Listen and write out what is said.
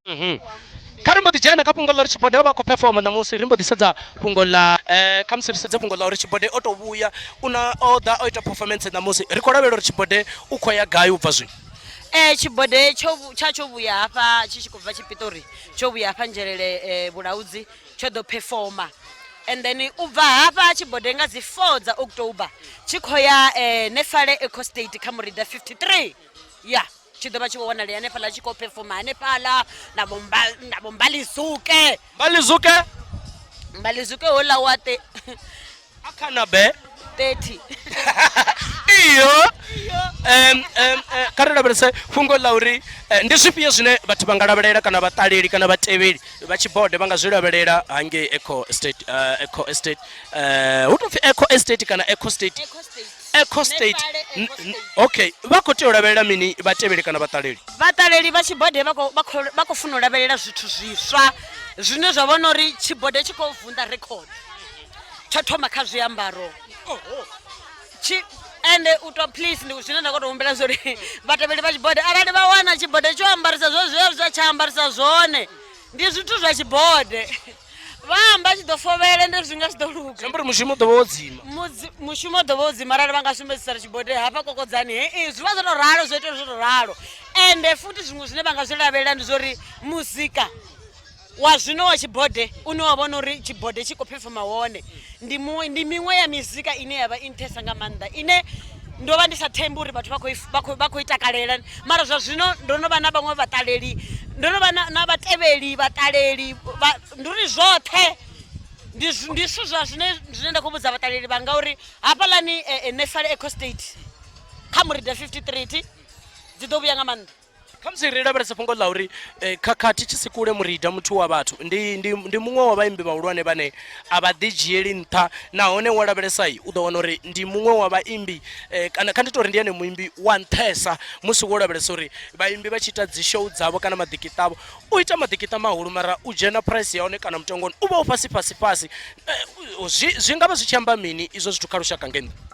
Mhm. Kha ri mbo ḓi dzhena kha fhungo ḽa uri Tshibode vha khou performa ṋamusi ri mbo ḓi sedza fhungo ḽa eh, khamusi ri sedze fhungo ḽa uri Tshibode o tou vhuya u na o ḓa o ita performance ṋamusi ri khou lavhelela uri Tshibode u khou ya gai u bva zwino. Eh, Tshibode tsho tsha tsho vhuya hafha tshi tshi khou bva Tshipitori tsho vhuya hafha Nzhelele eh, Vhulaudzi tsho ḓo performa and then u bva hafha Tshibode nga dzi 4 dza October tshi khou ya eh, Nefale Eco State kha Murida 53 ya tshi ḓo vha tshi khou wanalea hanefhaḽa tshi khou performa hanefhaḽa na vho na vho Mbalizuke. Mbalizuke? Mbalizuke houḽa wa te Akhana be 30. Iyo. Um, um, kha ri lavhelese fhungo ḽa uri eh, ndi zwifhio zwine vhathu vha nga lavhelela kana vhaṱaleli kana vhatevheli vha tshibode vha nga zwi lavhelela hangei Eco Estate uh, Eco Estate uh, hu tou pfi Eco Estate kana Eco State Eco State. Eco State. Nefale Eco State. Okay, vha khou tea u lavhelela mini vhatevheli kana vhaṱaleli? Vhaṱaleli vha tshibode vha khou- vha khou- vha khou funa u lavhelela zwithu zwiswa zwine zwa vhona uri tshibode tshi khou vunḓa record tsho thoma kha zwiambaro tshi ende u to please ndi zwine nda khou tou humbela zwori vhatevheli vha tshibode arali vha wana tshibode tsho ambarisa zwo zwe zwa tsha ambarisa zwone ndi zwithu zwa tshibode vha amba tshi ḓo fovhele ndi zwi nga zwi ḓo luga Zwi amba uri mushumo u ḓo vha wo dzima. Mushumo u ḓo vha wo dzima arali vha nga sumbedzisa uri tshibode hafha kokodzani hei zwi vha zwo to ralo zwo ita zwo to ralo ende futhi zwiṅwe zwine vha nga zwi lavhelela ndi zwori muzika wa zwino wa tshibode une wa vhona uri tshibode tshi khou phefoma wone ndi muṅwe ndi miṅwe ya mizika ine ya vha i nṱhesa nga maanḓa ine ndo vha ndi sa thembi uri vhathu vha khou vha khou vha khou i takalela mara zwa zwino ndo no vha na vhaṅwe vhaṱaleli ndo no vha na na vhatevheli vhaṱaleli vha ndi uri zwoṱhe ndi ndi zwithu zwa zwine zwine nda khou vhudza vhaṱaleli vhanga uri hafhaḽani Nefale Eco State kha Murida 53 thi dzi ḓo vhuya nga maanḓa. Khamusi ri lavhelese fhungo ḽa uri khakhathi tshi si kule Murida muthu wa vhathu ndi, ndi, ndi muṅwe wa vhaimbi vhahulwane vhane a vha ḓidzhieli nṱha nahone wa lavhelesa u ḓo wana uri ndi muṅwe wa vhaimbi kana kha ndi tou ri ndi ene muimbi wa nṱhesa musi wo lavhelesa uri vhaimbi vha tshi ita dzi show dzavho kana maḓikiṱa avho u ita maḓikiṱa mahulu mara u dzhena price ya hone kana mutengo wa hone u vha u fhasi fhasi fhasi. Zwi, zwi nga vha zwi tshi amba mini izwo zwithu kha lushaka ngei nnḓa?